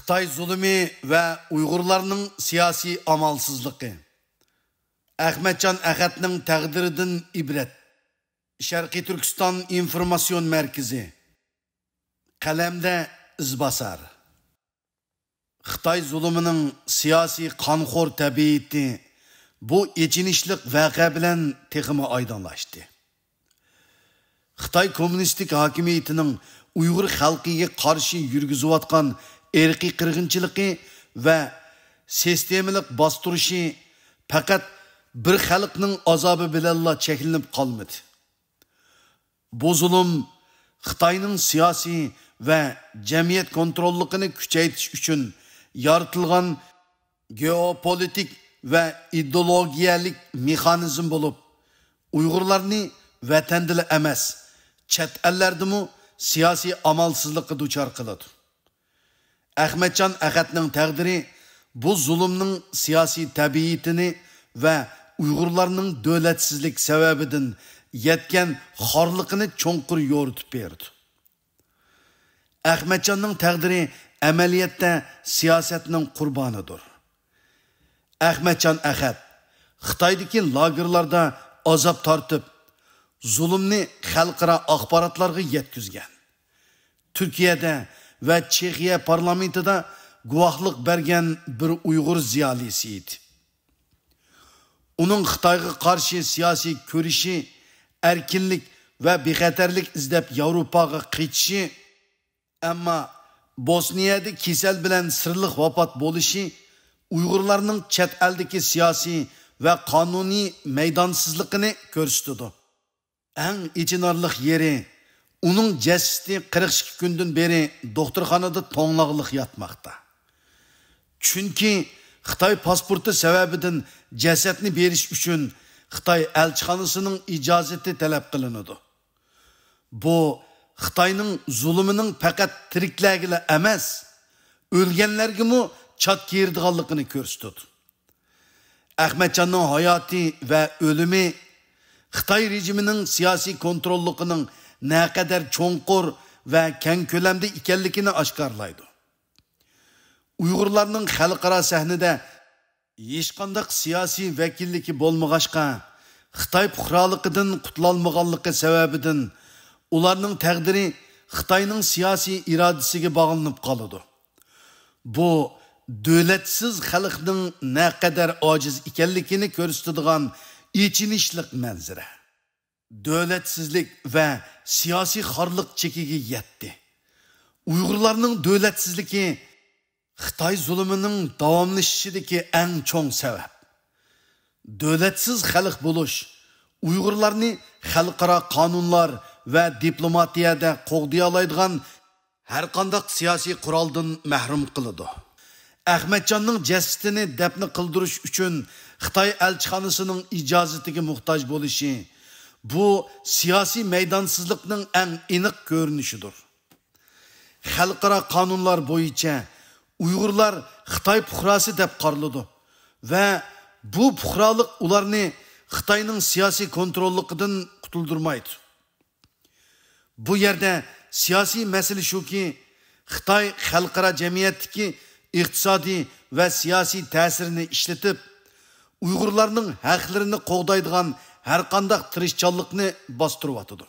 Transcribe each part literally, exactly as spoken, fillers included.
خىتاي زۇلۇمى ۋە ئۇيغۇرلارنىڭ سىياسىي ئامالسىزلىقى. ئەخمەتجان ئەخەتنىڭ تەقدىرىدىن ئىبرەت. شەرقىي تۈركىستان ئىنفورماتسىيون مەركىزى. قەلەمدە ئىزباسار. خىتاي زۇلۇمىنىڭ سىياسىي قانخور تەبىئىتى بۇ ئېچىنىشلىق ۋەقە بىلەن تېخىمۇ ئايدىڭلاشتى. خىتاي كوممۇنىستىك ھاكىمىيىتىنىڭ ئۇيغۇر خەلقىگە قارشى يۈرگۈزۈۋاتقان ئىرقىي قىرغىنچىلىقى ۋە سىستېمىلىق باستۇرۇشى پەقەت بىر خەلقنىڭ ئازابى بىلەنلا چەكلىنىپ قالمىدى. بۇ زۇلۇم خىتاينىڭ سىياسىي ۋە جەمئىيەت كونتروللۇقىنى كۈچەيتىش ئۈچۈن يارىتىلغان گېئوپولىتىك ۋە ئىدېئولوگىيەلىك مېخانىزم بولۇپ، ئۇيغۇرلارنى ۋەتەندىلا ئەمەس، چەت ئەللەردىمۇ سىياسىي ئامالسىزلىققا دۇچار قىلىدۇ. ئەخمەتجان ئەخەتنىڭ تەقدىرى بۇ زۇلۇمنىڭ سىياسىي تەبىئىتىنى ۋە ئۇيغۇرلارنىڭ دۆلەتسىزلىك سەۋەبىدىن يەتكەن خارلىقىنى چوڭقۇر يورۇتۇپ بېرىدۇ. ئەخمەتجاننىڭ تەقدىرى ئەمەلىيەتتە سىياسەتنىڭ قۇربانىدۇر. ئەخمەتجان ئەخەت خىتايدىكى لاگېرلاردا ئازاب تارتىپ، زۇلۇمنى خەلقئارا ئاخباراتلارغا يەتكۈزگەن. تۈركىيەدە ۋە چېخىيە پارلامېنتىدا گۇۋاھلىق بەرگەن بىر ئۇيغۇر زىيالىيسى ئىدى. ئۇنىڭ خىتايغا قارشى سىياسىي كۈرىشى ئەركىنلىك ۋە بىخەتەرلىك ئىزدەپ ياۋروپاغا قېچىشى، ئەمما بوسنىيەدە كېسەل بىلەن سىرلىق ۋاپات بولۇشى ئۇيغۇرلارنىڭ چەت ئەلدىكى سىياسىي ۋە قانۇنىي مەيدانسىزلىقىنى كۆرسىتىدۇ. ئەڭ ئېچىنارلىق يېرى، ئۇنىڭ جەسىتى قىرىق ئىككى كۈندىن بېرى دوختۇرخانىدا توڭلاغلىق ياتماقتا. چۈنكى خىتاي پاسپورتى سەۋەبىدىن جەسەتنى بېرىش ئۈچۈن خىتاي ئەلچىخانىسىنىڭ ئىجازىتى تەلەپ قىلىنىدۇ. بۇ خىتاينىڭ زۇلۇمىنىڭ پەقەت تىرىكلەرگىلا ئەمەس، ئۆلگەنلەرگىمۇ چات كىيدۈرىدىغانلىقىنى كۆرسىتىدۇ. ئەخمەتجاننىڭ ھاياتى ۋە ئۆلۈمى خىتاي رېجىمىنىڭ سىياسىي كونتروللۇقىنىڭ نەقەدەر چوڭقۇر ۋە كەڭ كۆلەمدە ئىكەنلىكىنى ئاشكارىلايدۇ. ئۇيغۇرلارنىڭ خەلقئارا سەھنىدە ھېچقانداق سىياسىي ۋەكىللىكى بولمىغاچقا، خىتاي پۇقرالىقىدىن قۇتۇلالمىغانلىقى سەۋەبىدىن، ئۇلارنىڭ تەقدىرى خىتاينىڭ سىياسىي ئىرادىسىگە باغلىنىپ قالىدۇ. بۇ، دۆلەتسىز خەلقنىڭ نەقەدەر ئاجىز ئىكەنلىكىنى كۆرسىتىدىغان ئېچىنىشلىق مەنزىرە. دۆلەتسىزلىك ۋە سىياسىي خارلىق چېكىگە يەتتى. ئۇيغۇرلارنىڭ دۆلەتسىزلىكى خىتاي زۇلۇمىنىڭ داۋاملىشىشىدىكى ئەڭ چوڭ سەۋەب. دۆلەتسىز خەلق بولۇش ئۇيغۇرلارنى خەلقئارا قانۇنلار ۋە دىپلوماتىيەدە قوغدىيالايدىغان ھەرقانداق سىياسىي قورالدىن مەھرۇم قىلىدۇ. ئەخمەتجاننىڭ جەسىتىنى دەپنە قىلدۇرۇش ئۈچۈن خىتاي ئەلچىخانىسىنىڭ ئىجازىتىگە موھتاج بولۇشى، بۇ سىياسىي مەيدانسىزلىقنىڭ ئەڭ ئېنىق كۆرۈنۈشىدۇر. خەلقئارا قانۇنلار بويىچە ئۇيغۇرلار خىتاي پۇقراسى دەپ قارىلىدۇ ۋە بۇ پۇقرالىق ئۇلارنى خىتاينىڭ سىياسىي كونتروللۇقىدىن قۇتۇلدۇرمايدۇ. بۇ يەردە سىياسىي مەسىلە شۇكى، خىتاي خەلقئارا جەمئىيەتتىكى ئىقتىسادىي ۋە سىياسىي تەسىرىنى ئىشلىتىپ، ئۇيغۇرلارنىڭ ھەقلىرىنى قوغدايدىغان ھەرقانداق تىرىشچانلىقنى باستۇرۇۋاتىدۇ.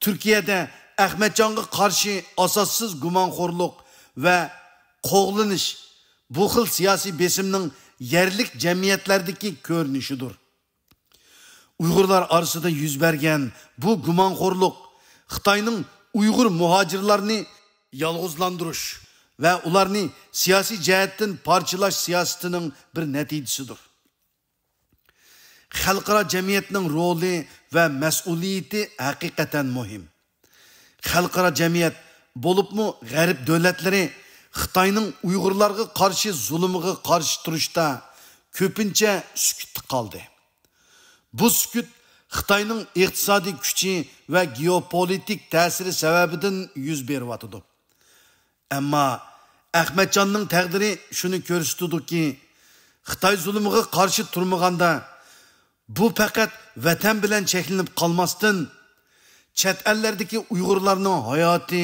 تۈركىيەدە ئەخمەتجانغا قارشى ئاساسسىز گۇمانخورلۇق ۋە قوغلىنىش بۇ خىل سىياسىي بېسىمنىڭ يەرلىك جەمئىيەتلەردىكى كۆرۈنۈشىدۇر. ئۇيغۇرلار ئارىسىدا يۈز بەرگەن بۇ گۇمانخورلۇق خىتاينىڭ ئۇيغۇر مۇھاجىرلارنى يالغۇزلاندۇرۇش ۋە ئۇلارنى سىياسىي جەھەتتىن پارچىلاش سىياسىتىنىڭ بىر نەتىجىسىدۇر. خەلقئارا جەمئىيەتنىڭ رولى ۋە مەسئۇلىيىتى ھەقىقەتەن مۇھىم. خەلقئارا جەمئىيەت، بولۇپمۇ غەرب دۆلەتلىرى خىتاينىڭ ئۇيغۇرلارغا قارشى زۇلۇمىغا قارشى تۇرۇشتا كۆپىنچە سۈكۈتتە قالدى. بۇ سۈكۈت خىتاينىڭ ئىقتىسادىي كۈچى ۋە گېئوپولىتىك تەسىرى سەۋەبىدىن يۈز بېرىۋاتىدۇ. ئەمما ئەخمەتجاننىڭ تەقدىرى شۇنى كۆرسىتىدۇكى، خىتاي زۇلۇمىغا قارشى تۇرمىغاندا، بۇ پەقەت ۋەتەن بىلەن چەكلىنىپ قالماستىن، چەت ئەللەردىكى ئۇيغۇرلارنىڭ ھاياتى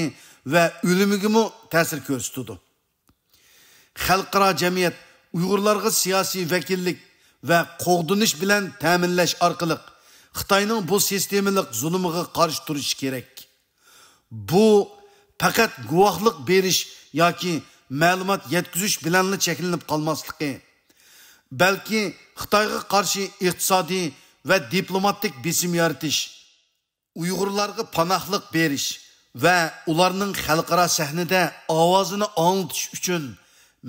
ۋە ئۆلۈمىگىمۇ تەسىر كۆرسىتىدۇ. خەلقئارا جەمئىيەت ئۇيغۇرلارغا سىياسىي ۋەكىللىك ۋە قوغدىنىش بىلەن تەمىنلەش ئارقىلىق خىتاينىڭ بۇ سىستېمىلىق زۇلۇمىغا قارشى تۇرۇشى كېرەك. بۇ پەقەت گۇۋاھلىق بېرىش ياكى مەلۇمات يەتكۈزۈش بىلەنلا چەكلىنىپ قالماسلىقى، بەلكى خىتايغا قارشى ئىقتىسادىي ۋە دىپلوماتىك بېسىم يارىتىش، ئۇيغۇرلارغا پاناھلىق بېرىش ۋە ئۇلارنىڭ خەلقئارا سەھنىدە ئاۋازىنى ئاڭلىتىش ئۈچۈن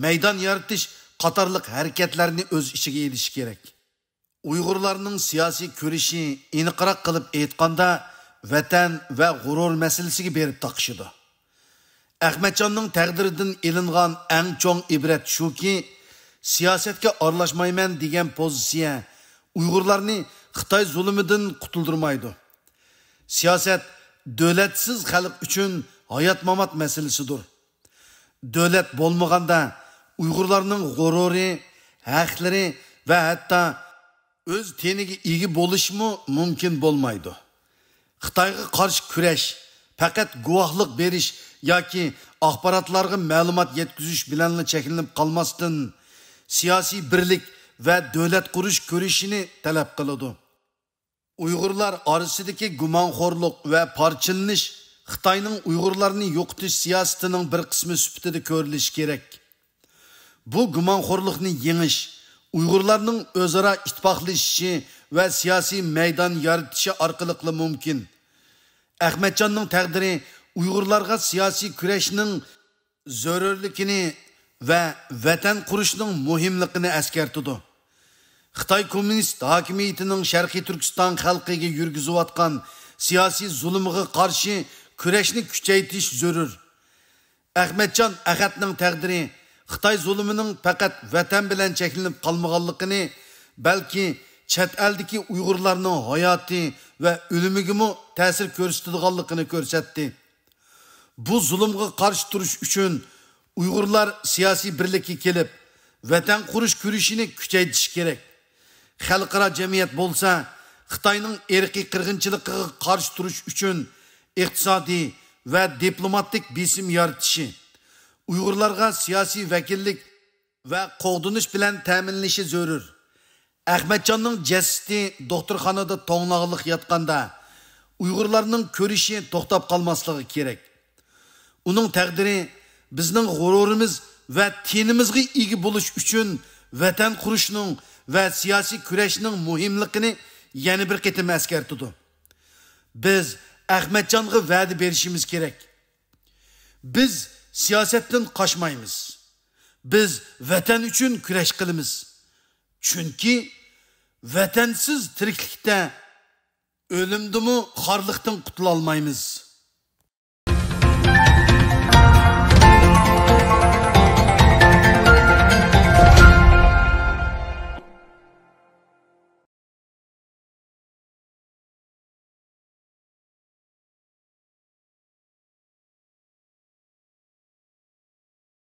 مەيدان يارىتىش قاتارلىق ھەرىكەتلەرنى ئۆز ئىچىگە ئېلىشى كېرەك. ئۇيغۇرلارنىڭ سىياسىي كۈرىشى، ئېنىقراق قىلىپ ئېيتقاندا، ۋەتەن ۋە غۇرۇر مەسىلىسىگە بېرىپ تاقىشىدۇ. ئەخمەتجاننىڭ تەقدىرىدىن ئېلىنغان ئەڭ چوڭ ئىبرەت شۇكى، سىياسەتكە ئارىلاشمايمەن دېگەن پوزىتسىيە ئۇيغۇرلارنى خىتاي زۇلۇمىدىن قۇتۇلدۇرمايدۇ. سىياسەت دۆلەتسىز خەلق ئۈچۈن ھايات-مامات مەسىلىسىدۇر. دۆلەت بولمىغاندا، ئۇيغۇرلارنىڭ غۇرۇرى، ھەقلىرى ۋە ھەتتا ئۆز تېنىگە ئىگە بولۇشمۇ مۇمكىن بولمايدۇ. خىتايغا قارشى كۈرەش پەقەت گۇۋاھلىق بېرىش ياكى ئاخباراتلارغا مەلۇمات يەتكۈزۈش بىلەنلا چەكلىنىپ قالماستىن، سىياسىي بىرلىك ۋە دۆلەت قۇرۇش كۈرىشىنى تەلەپ قىلىدۇ. ئۇيغۇرلار ئارىسىدىكى گۇمانخورلۇق ۋە پارچىلىنىش خىتاينىڭ ئۇيغۇرلارنى يوقىتىش سىياسىتىنىڭ بىر قىسمى سۈپىتىدە كۆرۈلۈشى كېرەك. بۇ گۇمانخورلۇقنى يېڭىش ئۇيغۇرلارنىڭ ئۆزئارا ئىتتىپاقلىشىشى ۋە سىياسىي مەيدان يارىتىشى ئارقىلىقلا مۇمكىن. ئەخمەتجاننىڭ تەقدىرى ئۇيغۇرلارغا سىياسىي كۈرەشنىڭ زۆرۈرلۈكىنى ۋە ۋەتەن قۇرۇشنىڭ مۇھىملىقىنى ئەسكەرتىدۇ. خىتاي كوممۇنىست ھاكىمىيىتىنىڭ شەرقىي تۈركىستان خەلقىگە يۈرگۈزۈۋاتقان سىياسىي زۇلۇمىغا قارشى كۈرەشنى كۈچەيتىش زۆرۈر. ئەخمەتجان ئەخەتنىڭ تەقدىرى خىتاي زۇلۇمىنىڭ پەقەت ۋەتەن بىلەن چەكلىنىپ قالمىغانلىقىنى، بەلكى چەت ئەلدىكى ئۇيغۇرلارنىڭ ھاياتى ۋە ئۆلۈمىگىمۇ تەسىر كۆرسىتىدىغانلىقىنى كۆرسەتتى. بۇ زۇلۇمغا قارشى تۇرۇش ئۈچۈن ئۇيغۇرلار سىياسىي بىرلىككە كېلىپ، ۋەتەن قۇرۇش كۈرىشىنى كۈچەيتىشى كېرەك. خەلقئارا جەمئىيەت بولسا خىتاينىڭ ئىرقىي قىرغىنچىلىقىغا قارشى تۇرۇش ئۈچۈن ئىقتىسادىي ۋە دىپلوماتىك بېسىم يارىتىشى، ئۇيغۇرلارغا سىياسىي ۋەكىللىك ۋە قوغدىنىش بىلەن تەمىنلىشى زۆرۈر. ئەخمەتجاننىڭ جەسىتى دوختۇرخانىدا توڭلاغلىق ياتقاندا، ئۇيغۇرلارنىڭ كۈرىشى توختاپ قالماسلىقى كېرەك. ئۇنىڭ تەقدىرى بىزنىڭ غۇرۇرىمىز ۋە تېنىمىزغا ئىگە بولۇش ئۈچۈن ۋەتەن قۇرۇشنىڭ ۋە سىياسىي كۈرەشنىڭ مۇھىملىقىنى يەنە بىر قېتىم ئەسكەرتىدۇ. بىز ئەخمەتجانغا ۋەدە بېرىشىمىز كېرەك. بىز سىياسەتتىن قاچمايمىز. بىز ۋەتەن ئۈچۈن كۈرەش قىلىمىز. چۈنكى ۋەتەنسىز تىرىكلىكتە ئۆلۈمدىمۇ خارلىقتىن قۇتۇلالمايمىز.